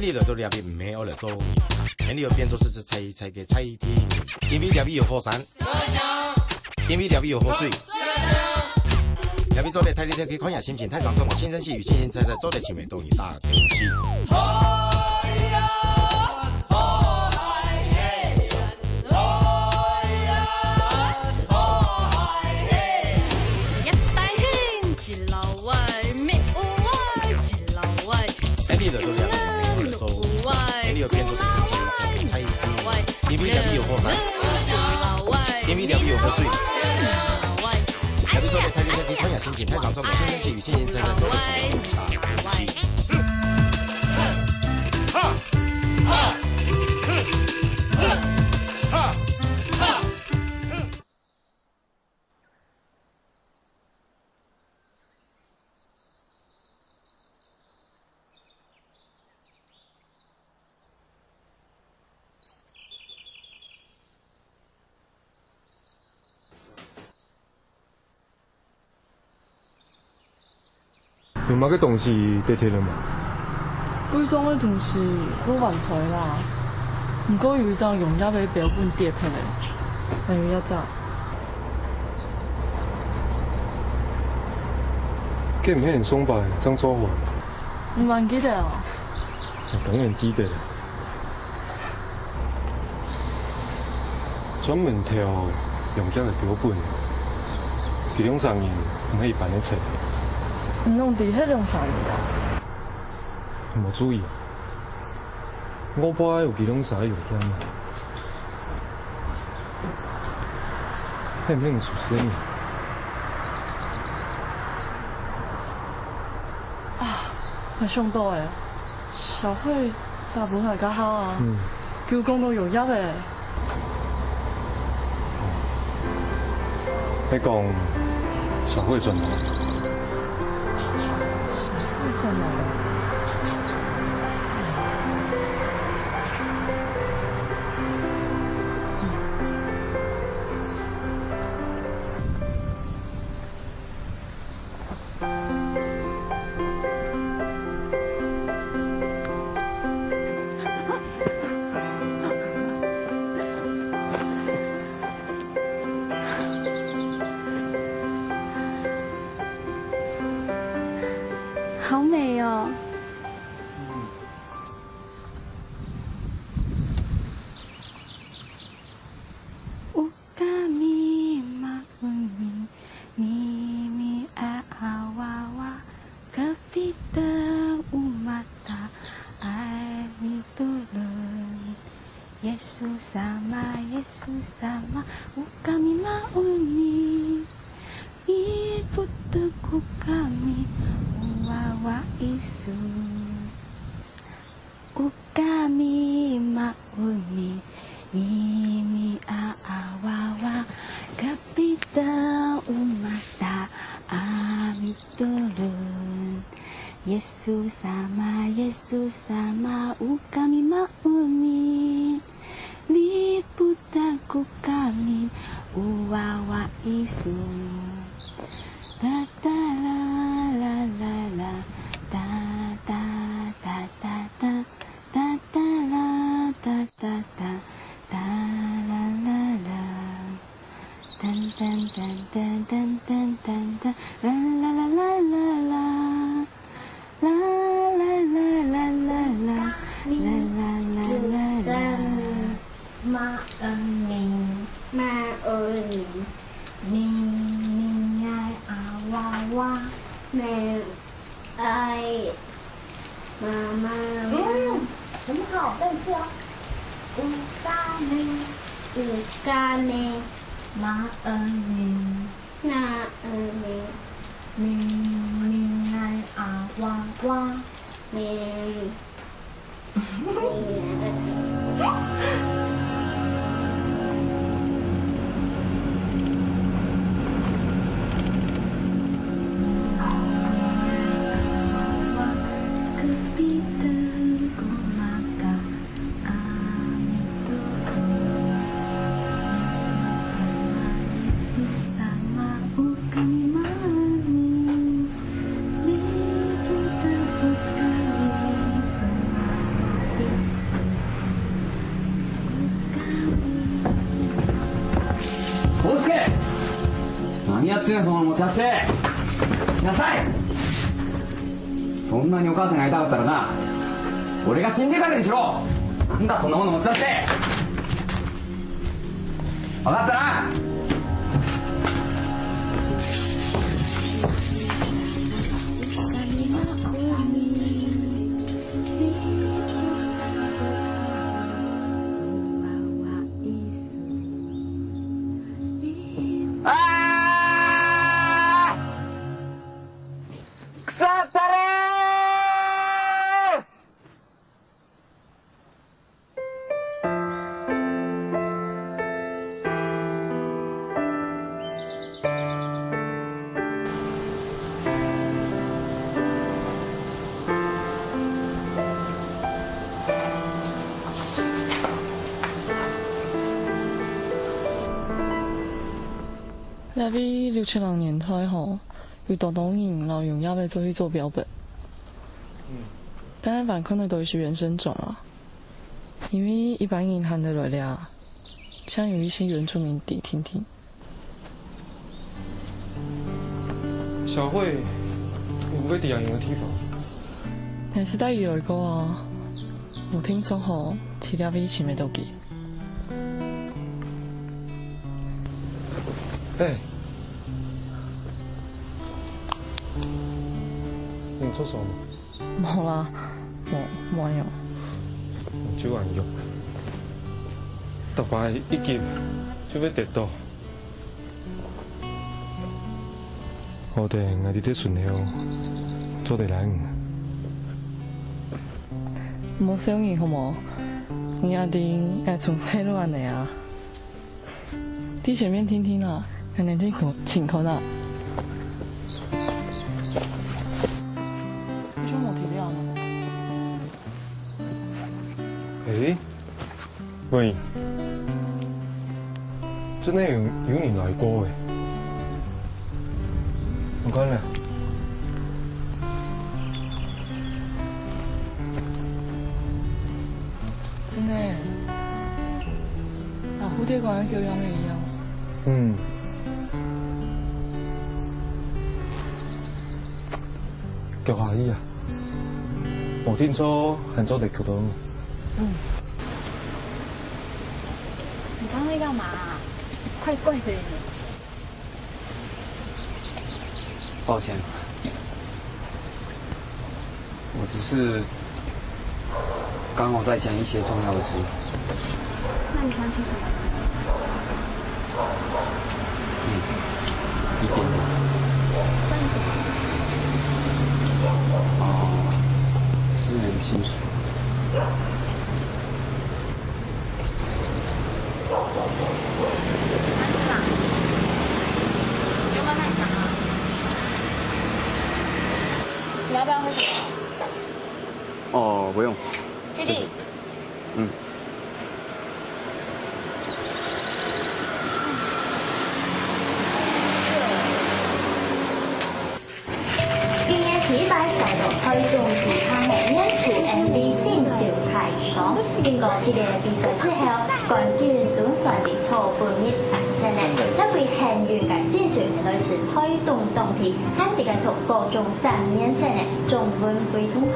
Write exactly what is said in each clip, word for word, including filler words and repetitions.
你來到這位毋係愛來做人，你愛變做係實實在在个在地人，因為這位有好山，因為這位有好水，這位做得大力去看下心情，太上做我先生是與先生在在做得前面東西大東西。因為這位有好山，因為這位有好水。這位做得大力去看下心情，太上做我先生是與先生在在做得前面東西大東西。有麼个東西跌忒了無？櫃上个東西都還在啦，毋過有一張用葉个標本跌忒了，還有一隻。該毋係你上擺正做好个？你還記得哦？ 當然記得啦。專門偷用葉个標本，佢兩儕人毋係一般个賊。你仰知係兩儕人啊？無注意啊。我怕有佢兩儕个用葉啊。係毋係你出世呢？啊，𠊎想到了。 小慧打分𠊎該下啊，嗯。佢有講到用葉个。係講小慧轉來。小慧轉來了。 好美哦。 Ukami ma'uni, mimi a'a wawa, kapiteng o mata ay mitulun. Yesus sama, Yesus sama, ukami ma'uni. Miputek ukami o wawa iso. Ukami ma'uni, mimi a'a wawa, kapiteng o mata a mitulun. Yesus sama, Yesus sama, ukami ma'uni. Miputek ukami o wawa iso. Ta ta la la la la, ta ta ta ta ta, ta ta la ta ta ta, ta la la la. Tan tan tan tan tan tan tan tan, la la la la la la. La la la la la la, la la la la la. Ma'uni, ma'uni, mimi a'a wawa, me ai mama. 嗯，很好，再一次哦。Ukami, ukami, ma'uni, ma'uni, mimi a'a wawa, me. 你不得不改变。康介、何やってんの、その持ち出しで。しなさい。そんなにお母さんが会いたかったらな、俺が死んでからにしろ。なんだ、そんなもの持ち出して。分かったな。あー！腐ったれー！這位六七零年代吼，有當多人摎羊仔仔做去做標本。嗯。但係還看得到一些原生種啊，因為一般人還得來這，像有一些原住民在定定。小慧，你毋會知影佢个地方？𠊎係帶佢來過啊，無定著吼，在這位尋得到佢。 哎，你有著傷無？無啦，無，無樣。就恁樣，逐擺一急就會跌倒。好得𠊎在這脣頭做得拉你。莫笑你好無？你阿弟，𠊎從細就恁樣啊。 在前面定定啊，還能去看，尋看啊。你就無體諒了。誒，喂，真的有，有人來過誒。你看咧。 真的，摎蝴蝶館个狗樣仔一樣。嗯。腳下去啊，無定著還做得跍到。嗯。你剛剛在幹嘛啊？怪怪的耶。 抱歉，我只是剛好在想一些重要的事。那你想起什麼？嗯，一点点。关于什么？哦，不是很清楚。 慢慢想啊。你要不要喝什么？哦，不用。弟弟。谢谢。嗯。 今年第一擺使到台東地下个原住民新手大賞。經過激烈个比賽之後，冠軍總算在昨晡日產生了。這位幸運个新手係來自台東當地，還在該讀高中三年生个鍾文輝同學。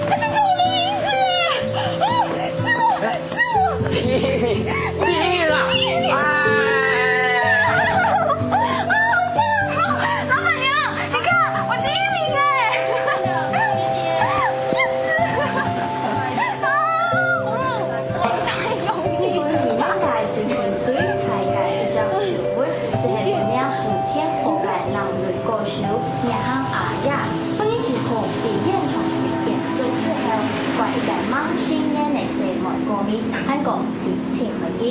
他叫我的名字耶！啊，是我，是我。第一名，第一名啦！第一名！哎。 老板娘，你看，我第一名哎！Yes！啊，太用力了。日本音樂界最近最大个一隻新聞，就係分名古田和个男女歌手日向亞也。分人指控在演唱會結束之後，掛一個滿心眼个細妹歌迷，還講 是請回去。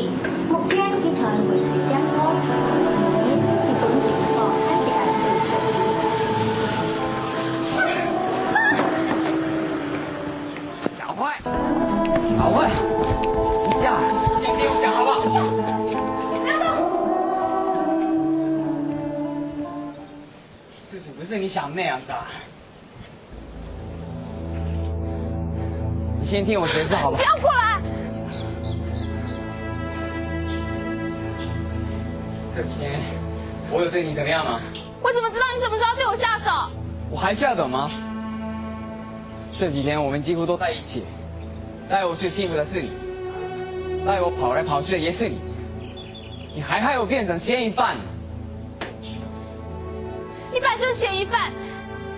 目前佢在位最上高，今日佢本地方還在度假。小慧，小慧，你下來，先聽我講好不好？事情不是你想的那樣子啊。 你先聽我解釋好不好？不要過來！这几天我有对你怎么样吗？我怎么知道你什么时候要对我下手？我还下手吗？这几天我们几乎都在一起，带我最幸福的是你，带我跑来跑去的也是你，你还害我变成嫌疑犯。你本来就是嫌疑犯，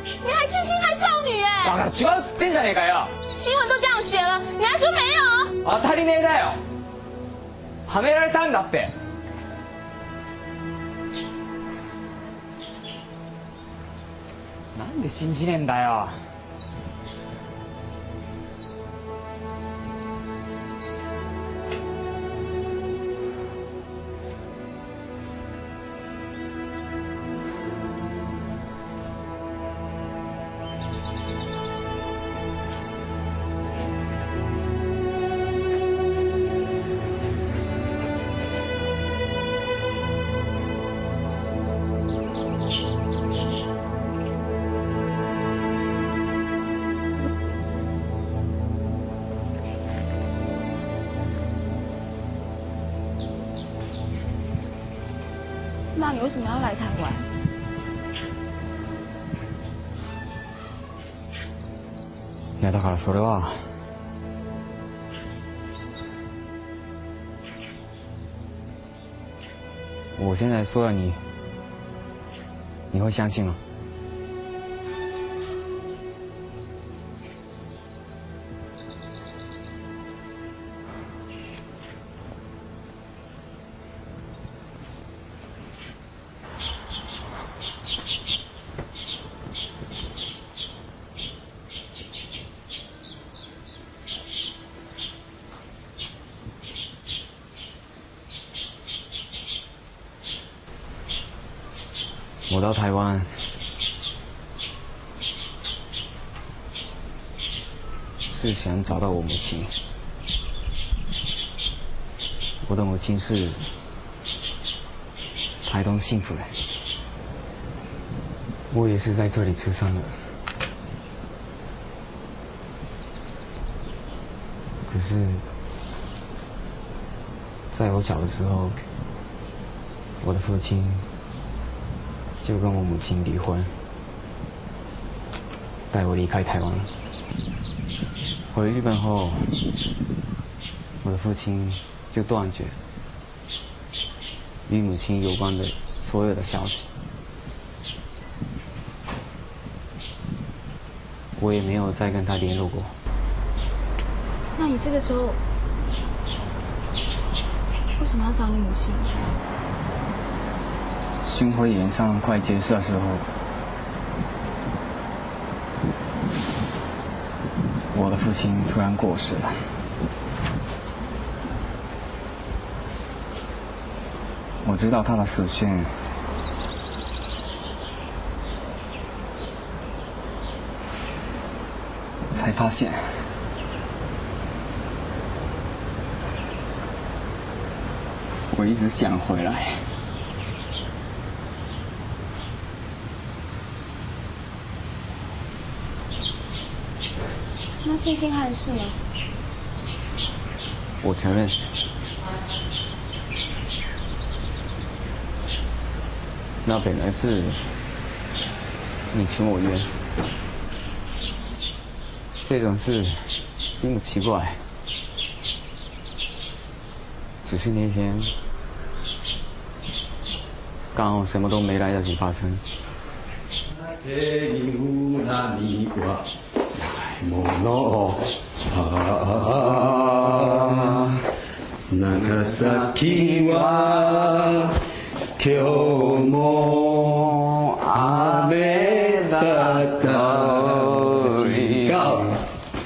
你还性侵害少女哎、バカ、違うっつってんじゃねえかよ。新闻都这样写了，你还说没有？当たり前だよ。はめられたんだって。なんで信じねえんだよ。那你为什么要来台湾？いや、だからそれは、我现在说了你，你会相信吗？ 我到台湾是想找到我母亲。我的母亲是台东幸福的，我也是在这里出生的。 可是，在我小的时候，我的父亲就跟我母亲离婚，带我离开台湾。回日本后，我的父亲就断绝 与母亲有关的所有的消息，我也没有再跟她联络过。那你这个时候为什么要找你母亲？巡回演唱快结束的时候，我的父亲突然过世了。 我知道他的死讯，才发现我一直想回来。 那性侵害的事呢？我承认，那本来是你情我愿，这种事并不奇怪。 只是那天刚好什么都没来得及发生。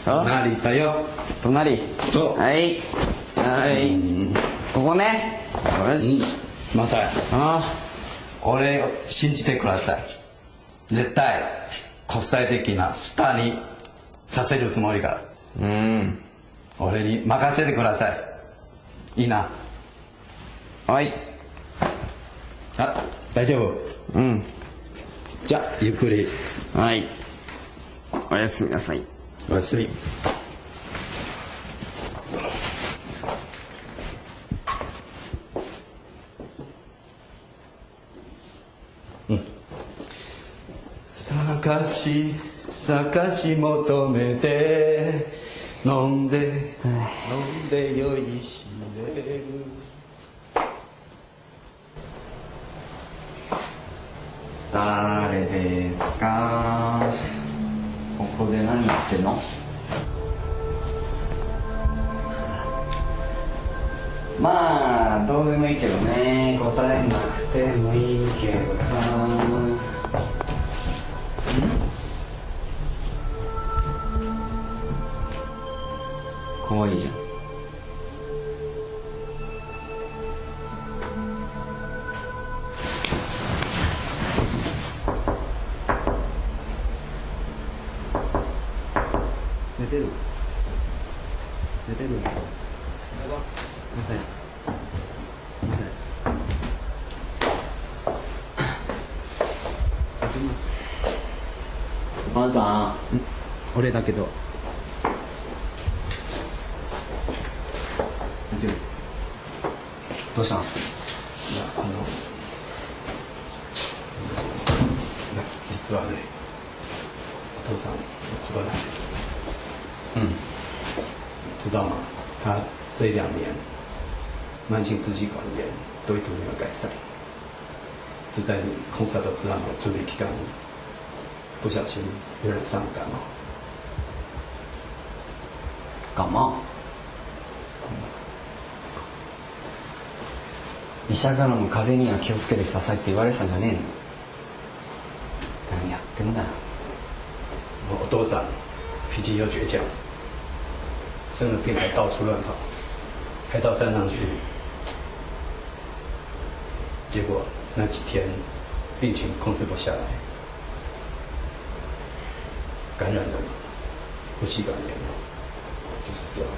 あ？ 哪里？对。哎。 哎，嗯。ここね。よし。うん。マサイ。あ。俺を信じてください。絶対、国際的なスターにさせるつもりから。うん。俺に任せてください。いいな。はい。あ、大丈夫？うん。じゃあ、ゆっくり。はい。おやすみなさい。おやすみ。探し、探し求めて、飲んで、飲んで良いしれる。誰ですか？ここで何やってんの？まあ、どうでもいいけどね。答えなくてもいいけどさ。ん？かわいいじゃん。寝てる？寝てる？なさい。なさい。おばあさん。ん？俺だけど。大丈夫？どうしたの？いや、あの、いや、実はね、お父さんのことなんです。うん。知道吗？他这一两年慢性支气管炎都一直没有改善，就在你コンサートツアーの準備期間に、不小心又染上了感冒。感冒？医者からも風邪には気をつけてくださいって言われてたんじゃねえの？何やってんだ。我お父さん脾气又倔强，生了病还到处乱跑，还到山上去。结果那几天病情控制不下来，感染了呼吸管炎，就死掉了。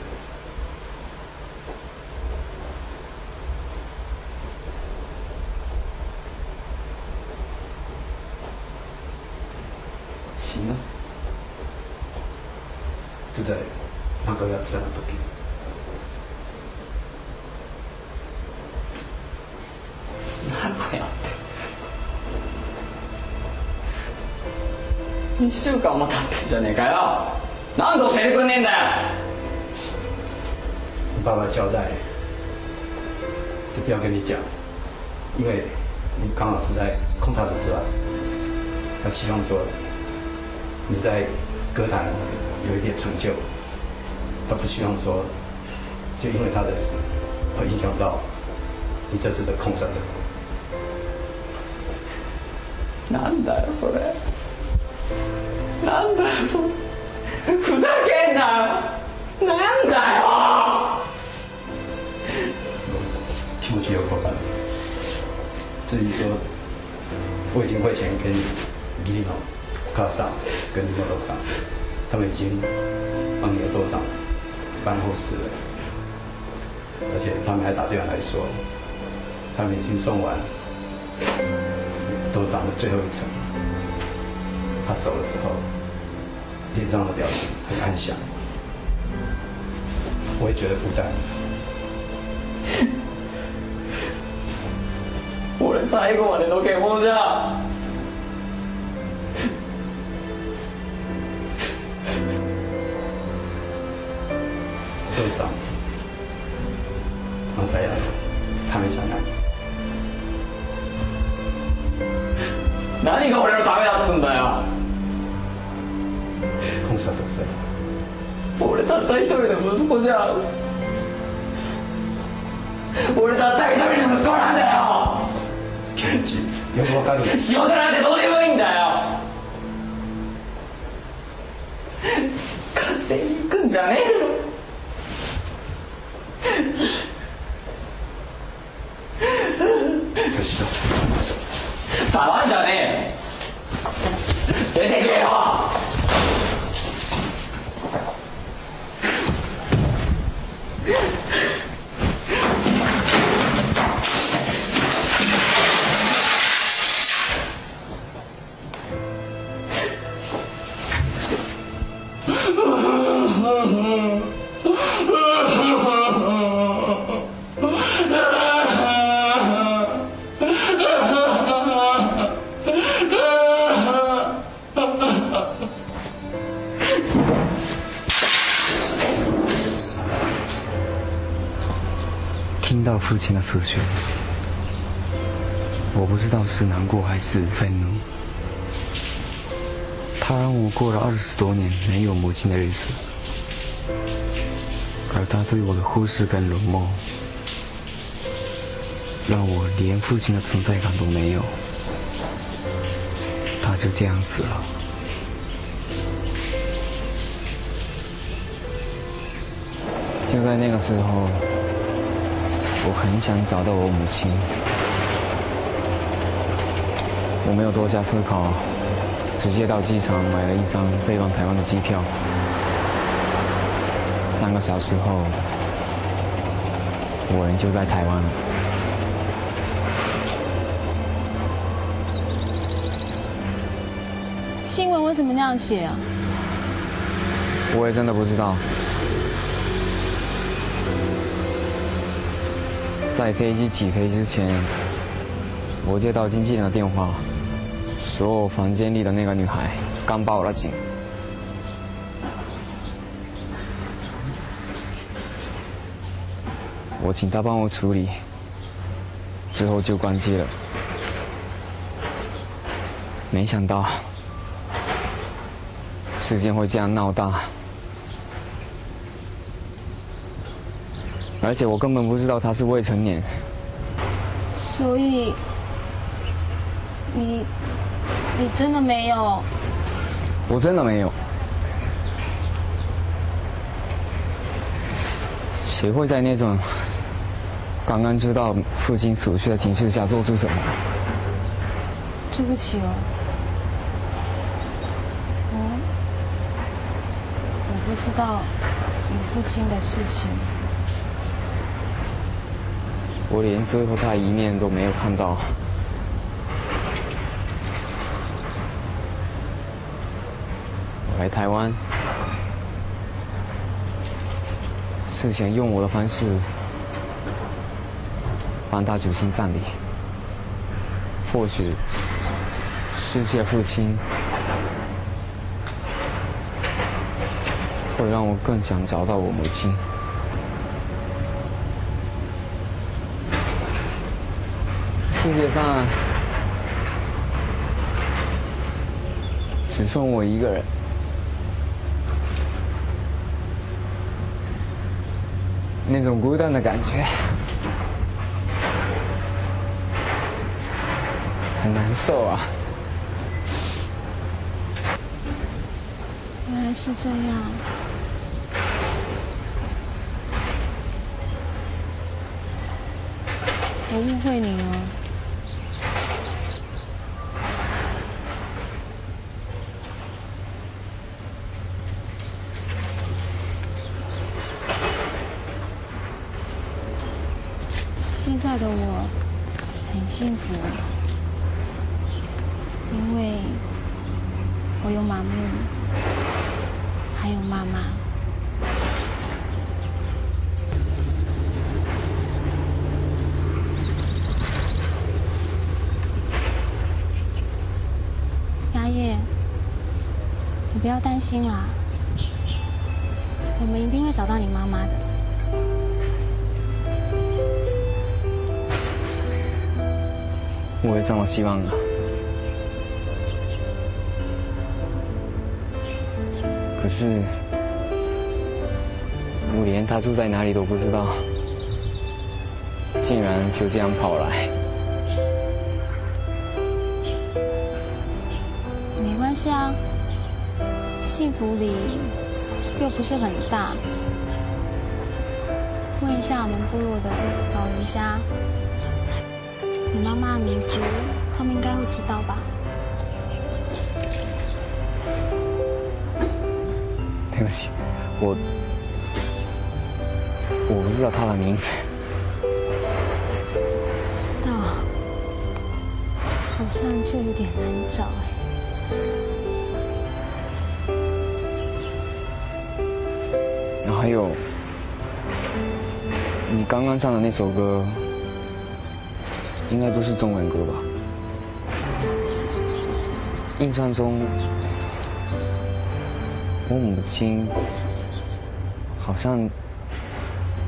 死んだ？就在那个要死的时候。 名古屋って。二週間も経ってんじゃねえかよ。なんで教えてくんねえんだよ。你爸爸交代，就不要跟你讲，因为你刚好是在空他的之外，他希望说你在歌坛有一点成就，他不希望说 就因为他的死而影响到你这次的コンサート。なんだよそれ。なんだよそれ。ふざけんなよ。なんだよ。 听不起有口干。至于说，我已经汇钱给你，给你哦，卡桑跟你豆豆桑，他们已经帮你的豆豆桑办后事了，而且他们还打电话来说，他们已经送完豆豆桑的最后一程。他走的时候， 脸上的表情很安详，不会觉得孤单。俺最後までのけ者じゃ。お父さん、マサヤ、タメちゃん、何が俺のためだっつうんだよ。コンサートさ、俺たった一人の息子じゃん。俺たった一人の息子なんだよ。ケンイチ、よくわかる。仕事なんてどうでもいいんだよ。勝手に行くんじゃねえよ。触んじゃねえよ。出てけよ。父亲的死讯，我不知道是难过还是愤怒。他让我过了二十多年没有母亲的日子，而他对我的忽视跟冷漠，让我连父亲的存在感都没有。他就这样死了。 就在那个时候，我很想找到我母亲。我没有多加思考，直接到机场买了一张飞往台湾的机票。三个小时后，我人就在台湾了。 新闻为什么那样写啊？我也真的不知道。在飞机起飞之前，我接到经纪人的电话，说我房间里的那个女孩刚报了警。我请她帮我处理，之后就关机了。没想到事件会这样闹大，而且我根本不知道她是未成年。所以，你，你真的没有？我真的没有。谁会在那种刚刚知道父亲死去的情绪下做出什么？对不起哦，我，我不知道你父亲的事情。我连最后他一面都没有看到。我来台湾，是想用我的方式帮他举行葬礼。或许失去了父亲，会让我更想找到我母亲。世界上只剩我一个人，那种孤单的感觉很难受啊。原来是这样，我误会你了。 现在的我很幸福，因为我有妈咪，还有妈妈。雅叶，你不要担心啦。 我们一定会找到你妈妈的。我也这么希望啊。可是，我连她住在哪里都不知道。 竟然就这样跑来。没关系啊，幸福里又不是很大。问一下我们部落的老人家，你妈妈的名字，他们应该会知道吧？对不起，我我不知道她的名字。 不知道，好像就有点难找哎。然后还有，你刚刚唱的那首歌，应该不是中文歌吧？印象中，我母亲好像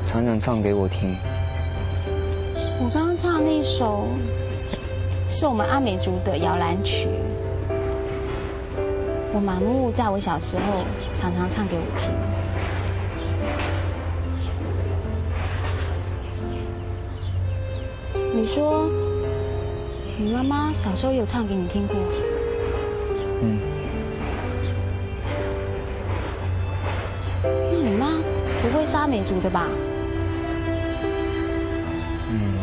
常常唱给我听。我刚刚唱的那首是我们阿美族的摇篮曲，我妈妈在我小时候常常唱给我听。你说，你妈妈小时候有唱给你听过？嗯。那你妈不会是阿美族的吧？嗯，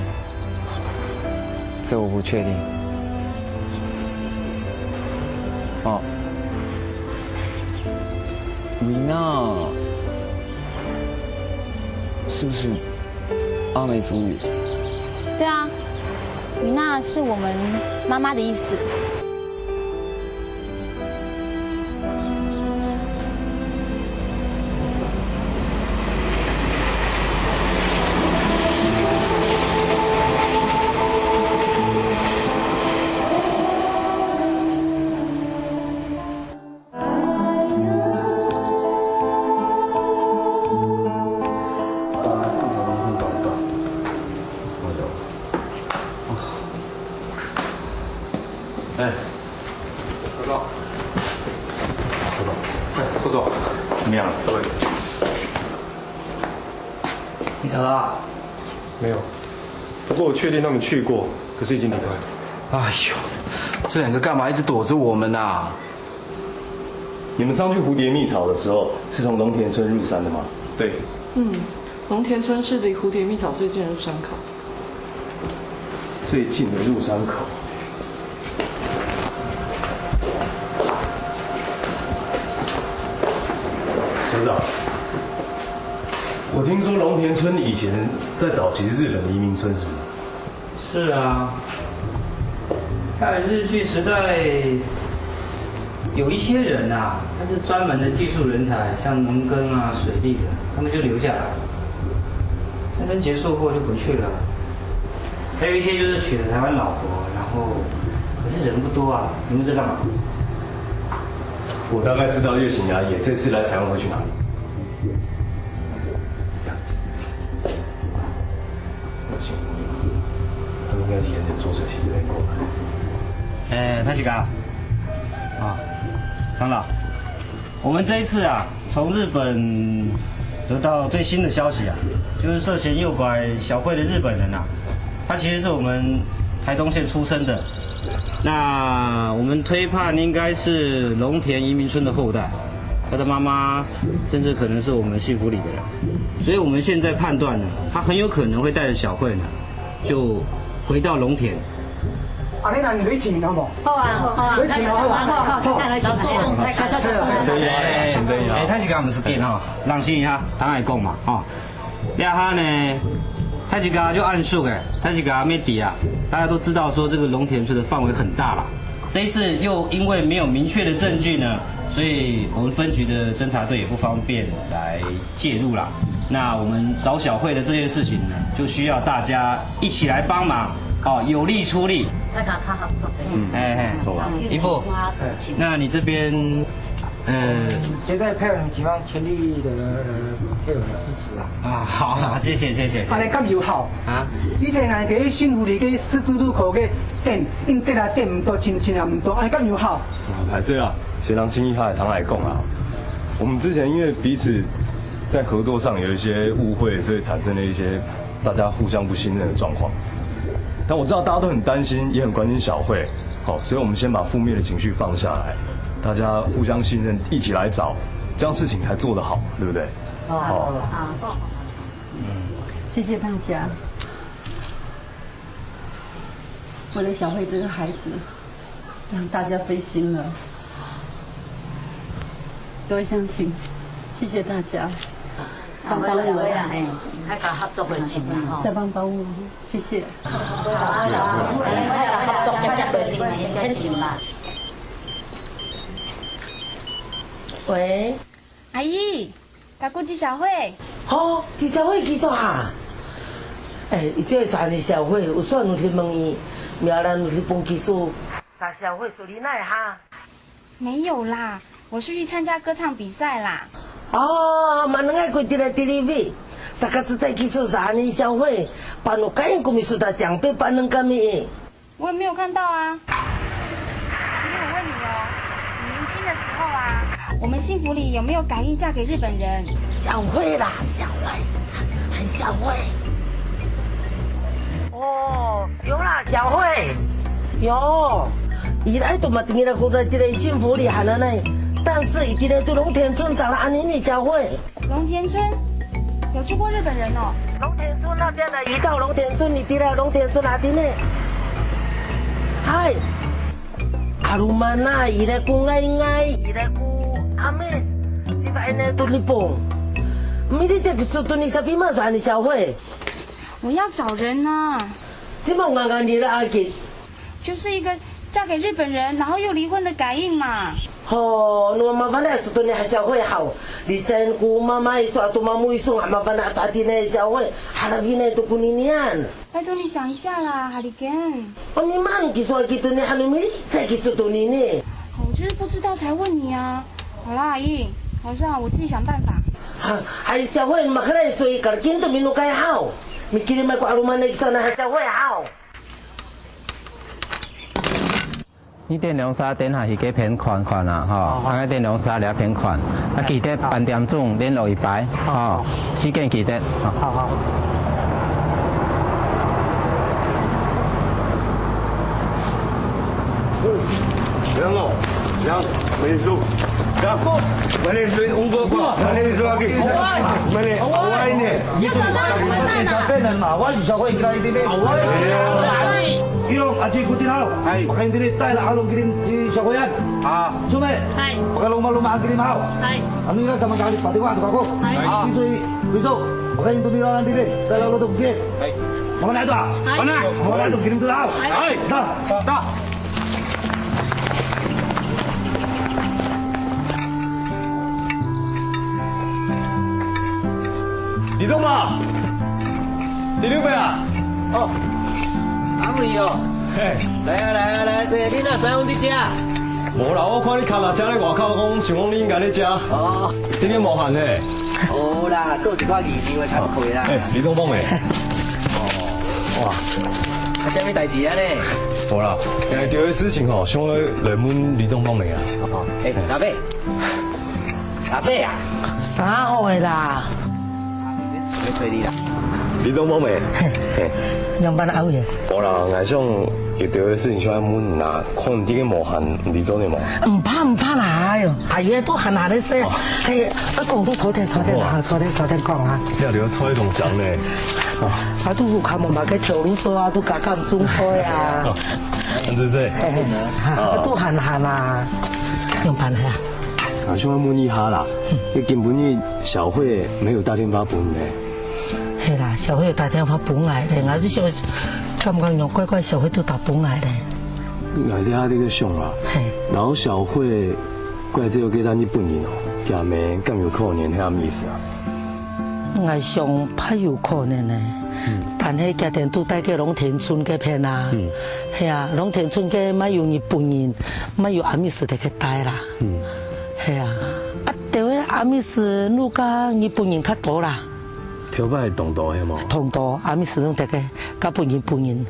这我不确定。哦，维娜是不是阿美族语？对啊，米娜是我们妈妈的意思。哎，报告。报告。哎，副总，怎么样？各位。你找到啊？没有，不过我确定他们去过，可是已经离开了。哎呦，这两个干嘛一直躲着我们啊？你们上去蝴蝶蜜巢的时候，是从龙田村入山的吗？对。嗯，龙田村是离蝴蝶蜜巢最近的入山口。最近的入山口。所长，我听说龙田村以前在早期是日本的移民村，是吗？是啊，在日据时代，有一些人啊，他是专门的技术人才，像农耕啊、水利的，他们就留下来了。战争结束后就回去了。还有一些就是娶了台湾老婆，然后可是人不多啊，你们在干嘛？我大概知道月行雅也这次来台湾会去哪里。他们应该是沿着浊水溪这边过来。哎，太吉嘎，啊，长老，我们这一次啊，从日本得到最新的消息啊，就是涉嫌诱拐小慧的日本人啊，他其实是我们台东县出生的。那我们推判应该是龙田移民村的后代，他的妈妈甚至可能是我们幸福里的人，所以我们现在判断呢，他很有可能会带着小慧呢，就回到龙田。啊，你那你回请好不好？好啊，好啊，回请好不好？好，好，好，好，老师，我们再看一下。等一下，等一下。哎，他是跟我们是电哈，让心一下，他来讲嘛，哈。然后呢，他是跟就按数哎，他是跟没底啊，大家都知道说这个龙田村的范围很大了。这一次又因为没有明确的证据呢，所以我们分局的侦查队也不方便来介入啦。那我们找小慧的这件事情呢，就需要大家一起来帮忙，哦，有力出力。大家较合作的。嗯，哎，哎，不错啊。一步，那你这边，呃，绝对配合你们警方全力的，呃，配合支持啊。啊，好，好，谢谢，谢谢，谢谢。安尼敢有效？啊？以前人个新福利个十字路口个店，因店啊店毋多，亲亲也毋多，安尼敢有效？啊，歹势啊，先让新一派唐来讲啊。我们之前因为彼此在合作上有一些误会，所以产生了一些大家互相不信任的状况。但我知道大家都很担心，也很关心小慧，好，所以我们先把负面的情绪放下来，大家互相信任，一起来找，这样事情才做得好，对不对？好。谢谢大家。为了小慧这个孩子，让大家费心了。各位乡亲，谢谢大家，帮帮我，哎，大家合作个情啊，吼。再帮帮我，谢谢。大家合作个情，个情嘛。喂。阿姨，甲顾吉小慧。吼，吉小慧寄宿哈？哎，伊这个算的小慧，有算有去问伊，苗兰有去分寄宿。啥小慧属于哪哈？没有啦，我是去参加歌唱比赛啦。哦，嘛能爱过得来 T V B。Saka自在技術啥呢，小慧？Paano kain kumisota 讲被班人 kami eh？我也没有看到啊。没有问你哦，你年轻的时候啊，我们幸福里有没有感应嫁给日本人？小慧啦，小慧，很小慧。哦，有啦，小慧，有。伊来都嘛，定然过来这个幸福里喊了呢，但是一定要对龙田村长了安妮呢，小慧。 龙田村有住过日本人哦。龙田村那边的，一到龙田村，你知道龙田村哪里呢？嗨，阿鲁曼啊，伊来过爱爱，伊来过阿美斯，是吧？那都日本。没得这个是对你啥比嘛说你小慧。我要找人呢。这么刚刚你的阿吉。 就是一个嫁给日本人，然后又离婚的感应嘛。哦，你妈妈那是对你还小慧好，你真姑妈妈一说，都妈妈一说，还麻烦那大弟那小慧，还那边那都姑娘。拜托你想一下啦，Haliken。我明明你说给对你还能没再给说对你呢。我就是不知道才问你啊。好啦，阿姨，好算了，我自己想办法。还还小慧，你们可能所以搞得跟都没弄改好，你给你们过阿鲁曼那个算了，还小慧好。 你等兩儕等下去該片看看啊，吼，啊，該等兩儕這片看，啊，記得半點鐘聯絡一擺，吼，時間記得，吼。好，好。 Yang, yang, maliso. Yang, maliso, unggo ko, maliso lagi. Mali, away ne. Tapi sa penan ma, wa si sa ko ikai di ne. Iyo, aji kucing hao. Hai. Pakai dili tai la alung kirim si sa ko yan. Ah. Sume. Hai. Pakai luma luma kirim hao. Hai. Ano ila sama kali pati wa tu kako. Hai. Iso, iso. Pakai itu di lawan dili. Tai la lo tu kit. Hai. Mana tu? Hai. Mana? Mana tu kirim tu hao. Hai. Dah. 到。李东嘛，李六伯啊。哦，阿美哦。嘿。來啊，來啊，來啊，這你哪知阮佇遮？無啦，我看你跤踏車咧外口，講想講你應該咧遮。哦。今天無閒呢。 好啦，做一寡義務的工課啦。哎，李東方欸。哦。哇。啊，啥物代誌啊呢？無啦，有一个事情吼，想要來問李東方妹啊。哦，哎，阿伯。阿伯啊。啥貨的啦？要找你啦。李東方妹。嘿。嘿。仰般啊，阿偉？無啦，𠊎想有一个事情想要問你啊，看你這个無閒，你做得無？毋怕，毋怕啦，哎喲。 哎呀，都閒閒咧說。哦。嘿，啊，講都坐定，坐定啊，好啊。坐定，坐定講啊。你這坐定講呢？啊，都有看無嘛，該條路做啊，都加減種菜啊。哦，對不對？嘿，嘿，啊，都閒閒啊，仰般啊？啊，想要問一下啦，嗯。你今晡日小慧沒有打電話分你呢？係啦，小慧有打電話分𠊎咧，𠊎就想，感覺樣怪怪，小慧都打分𠊎咧。𠊎這下在想啊，嘿。然後小慧 怪只有該隻日本人哦，佢阿姆敢有可能係恁意思啊？𠊎想怕有可能呢。嗯。但係佢等都戴該龍田村該片啊。嗯。係啊，龍田村該乜有日本人，乜有阿美斯在該戴啦。嗯。係啊，啊，對个阿美斯，路加日本人較多啦。頭擺當多係無？當多，阿美斯攏在該，甲本人本人。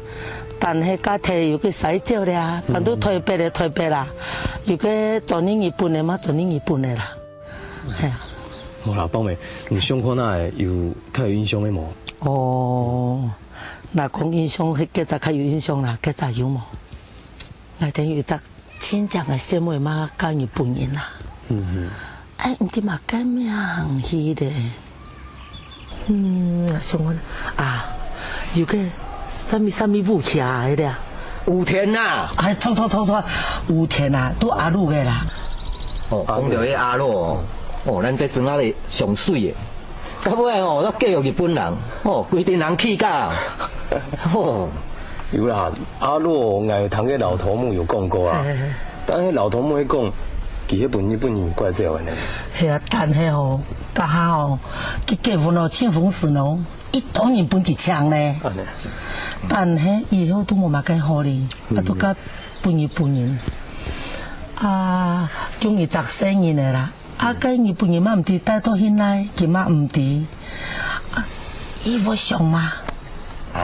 但係甲提有个使少咧，反正台北个台北啦。 有个轉去日本个嘛，轉去日本个啦。係啊。無啦，寶妹，你上課那有較有印象个無？哦，若講印象，該隻較有印象啦，該隻有無？𠊎等有一隻親情个細妹嘛，嫁日本人啦。嗯嗯。哎，毋知麼个名去咧。 嗯，想講啊，有个啥物啥物武器啊，迄个啊。武田呐。哎，錯錯錯錯，武田啊，都阿魯个啦。哦，講到迄阿魯哦，哦，咱這庄仔咧上媠个，到尾哦，都嫁予日本人，哦，規陣人氣甲，哦。有啦，阿魯，𠊎有聽个老頭目有講過啊，嘿嘿嘿。但迄老頭目迄講，佢迄本日本人怪罪个呢。係啊，但係吼， 家下哦，佢結婚哦，盡風神哦，一多人分佢請呢。但係以後都無麼个好哩，啊，都甲分日本人。啊，降一隻細人仔啦，啊，該日本人嘛毋知帶到去哪，佢嘛毋知。啊，伊會想嘛，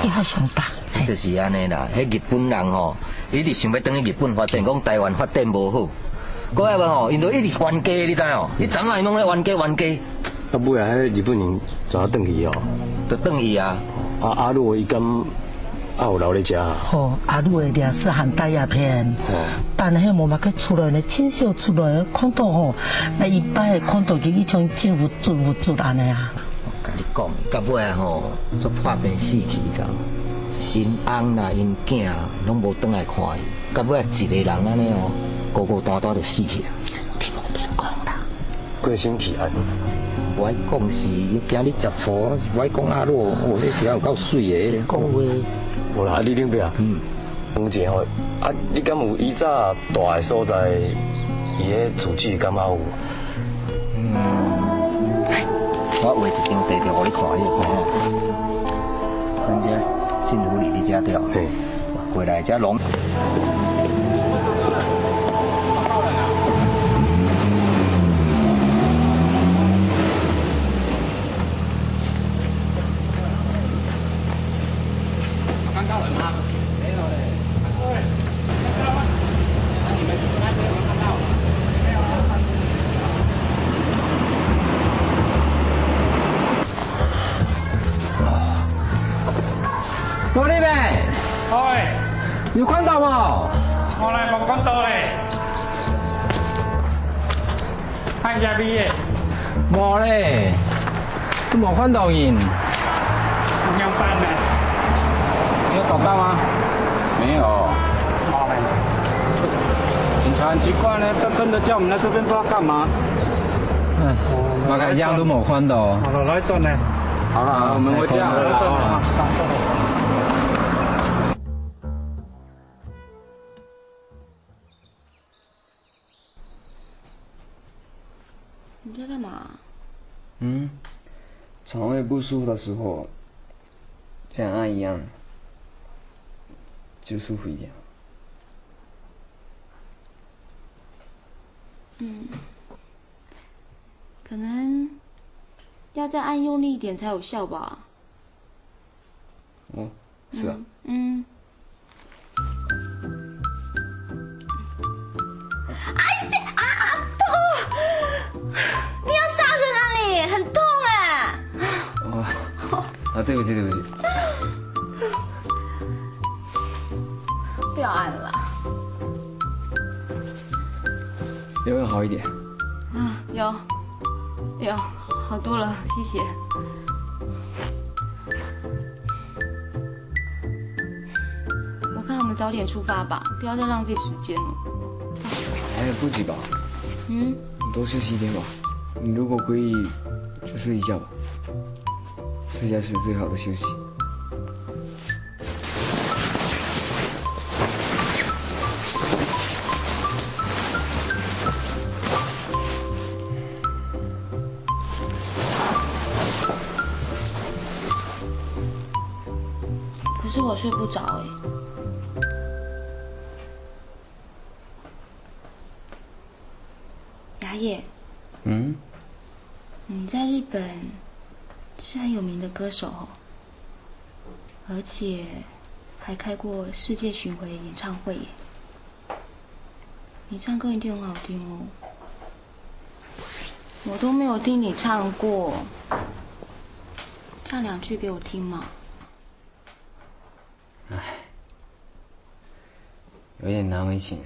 伊會想吧。就是安尼啦，迄日本人吼，一直想要等于日本发展，讲台湾发展无好，过来无吼，因都一直冤家，你知吼？你知影因拢咧冤家冤家。啊，尾仔迄日本人怎样转去哦？就转去啊。啊，阿洛伊敢啊有留咧遮啊？吼，阿洛的历史很大一片，但迄无嘛个出来呢，真少出来，看到吼，那一般看到就一种真无助无助安尼啊。 甲你讲，到尾仔吼，煞破病死去个。因翁啦，因囝啦，拢无转来看伊。到尾仔一个人安尼哦，孤孤单单就死去啊。你莫免讲啦。过身去安尼。我讲是，今日食醋，我讲阿洛，哦，你是有够水的，讲话。无啦，你顶壁啊。嗯。 问一下吼，啊，你敢有以早蹛的所在，伊个住址敢还有？嗯，我画一张地图互你看，你就知影。咱遮幸福里，你遮对。嘿。过来遮龙。 玻璃妹，喂，有看到无？我来无看到嘞。 看一下毕业。无嘞，都无看到人。有没有办呢？有找到吗？没有。好嘞。警察很奇怪呢，笨笨的叫我们来这边不知道干嘛。哎，马赶样都没看到。好了，来转呢。好了，好了，我们回家。哎，好了，好了。 你在干嘛？嗯，肠胃不舒服的时候，这样按一按，就舒服一点。嗯，可能要再按用力一点才有效吧。 哦，是啊。嗯，嗯。哎，啊，啊，痛！你要杀人啊你！很痛哎！哦，啊，对不起，对不起。不要按了啦。有没有好一点？啊，有，有，好多了，谢谢。 我看我们早点出发吧，不要再浪费时间了。还来不及吧？嗯？你多休息一天吧。你如果可以，就睡一觉吧。睡觉是最好的休息。 可是我睡不着欸。雅野，嗯？你在日本是很有名的歌手哦，而且还开过世界巡回演唱会耶。你唱歌一定很好听哦。 我都没有听你唱过，唱两句给我听嘛。唉，有点难为情。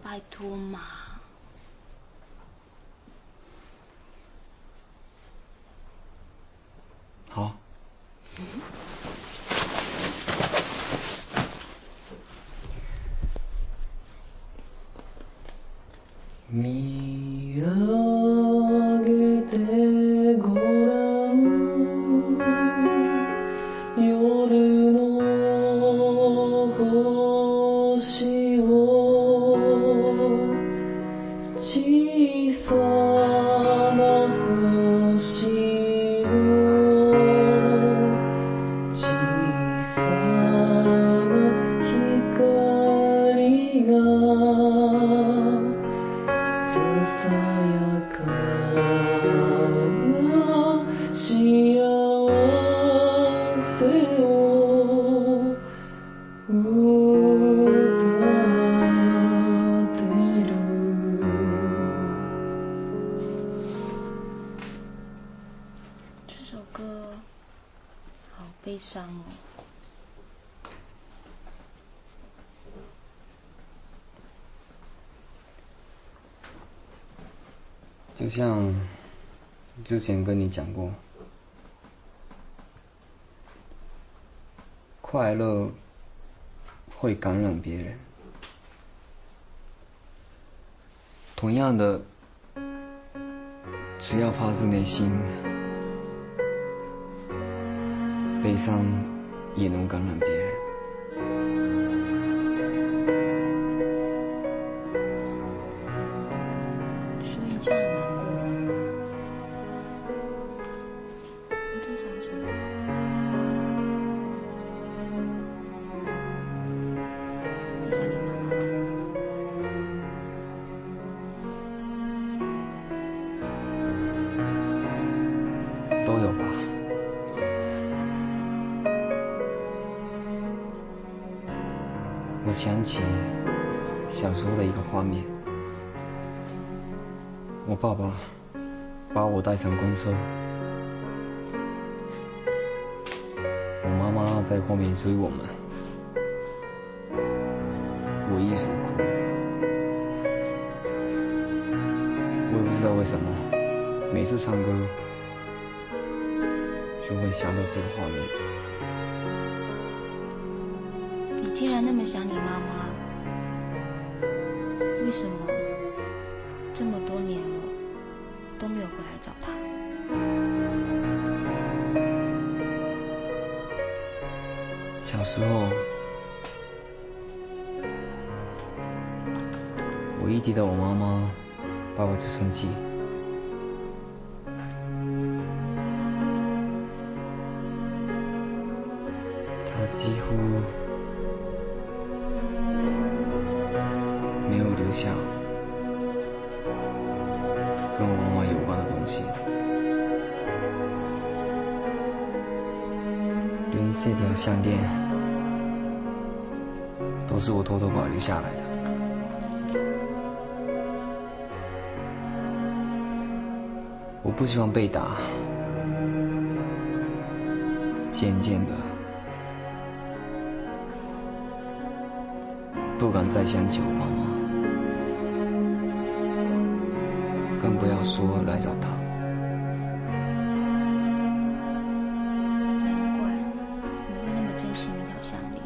拜托嘛。好。 見上げてごらん。夜の星を 小さな星の小さな光がささやかな幸这首歌好悲伤哦。就像之前跟你讲过，快乐会感染别人。同样的，只要发自内心，悲伤也能感染别人。所以这样难过。 你在想什么？你想你妈妈？都有吧。我想起小时候的一个画面，我爸爸 把我带上公车。我妈妈在后面追我们，我一直哭。我也不知道为什么，每次唱歌就会想到这个画面。你竟然那么想你妈妈，为什么这么多年了？ 都没有回来找她。小时候，我一提到我妈妈，爸爸就生气。他几乎没有留下 跟我妈妈有关的东西。连这条项链都是我偷偷保留下来的。我不喜欢被打，渐渐的， 不敢再想起我妈妈，更不要说来找她。难怪你会那么珍惜那条项链。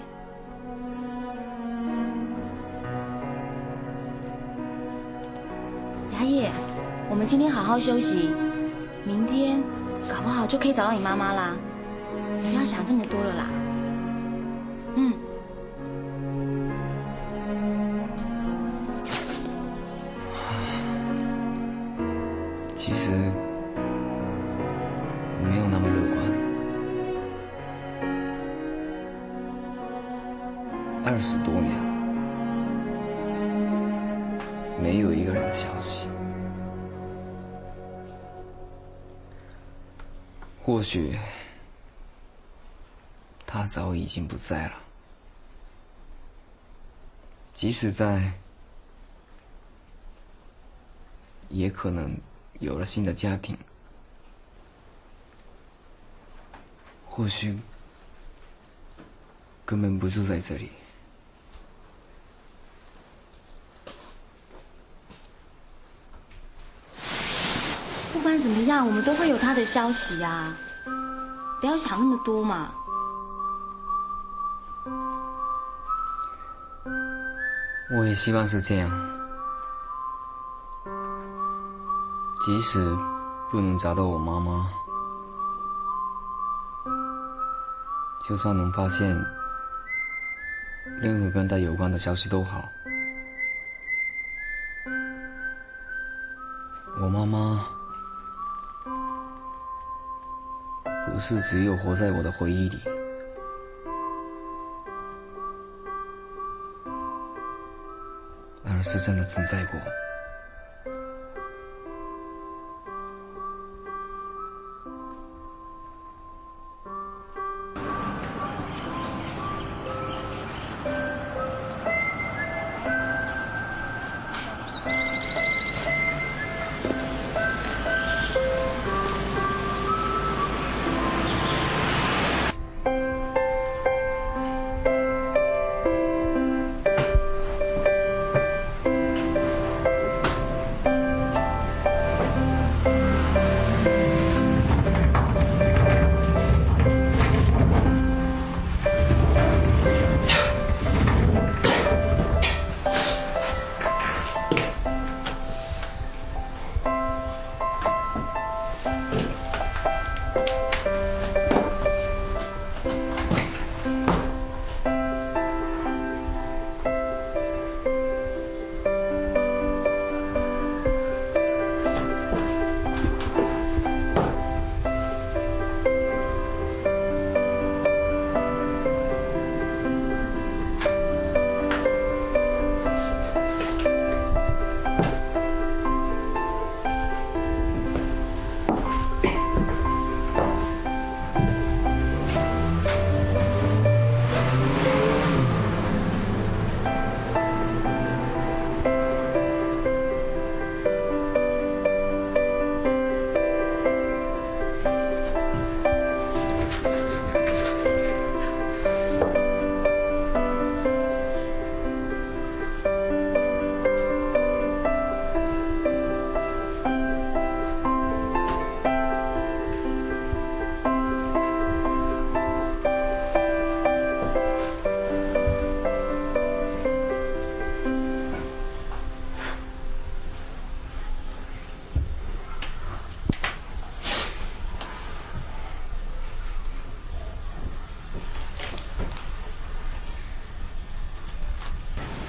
雅野，我们今天好好休息，明天搞不好就可以找到你妈妈啦。你不要想这么多了啦。嗯。 其实没有那么乐观。二十多年，没有一个人的消息。或许他早已经不在了。 即使在，也可能有了新的家庭，或许根本不住在这里。 不管怎么样，我们都会有他的消息啊，不要想那么多嘛。我也希望是这样。即使不能找到我妈妈，就算能发现任何跟她有关的消息都好。 我妈妈不是只有活在我的回忆里，而是真的存在过。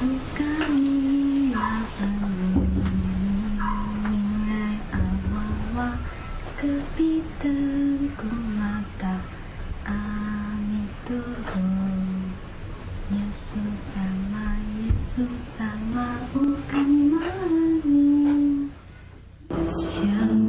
Kami na mingai awawa, kepitan kumata, ami tugo. Yesus sama, Yesus sama, ukami mani. Siang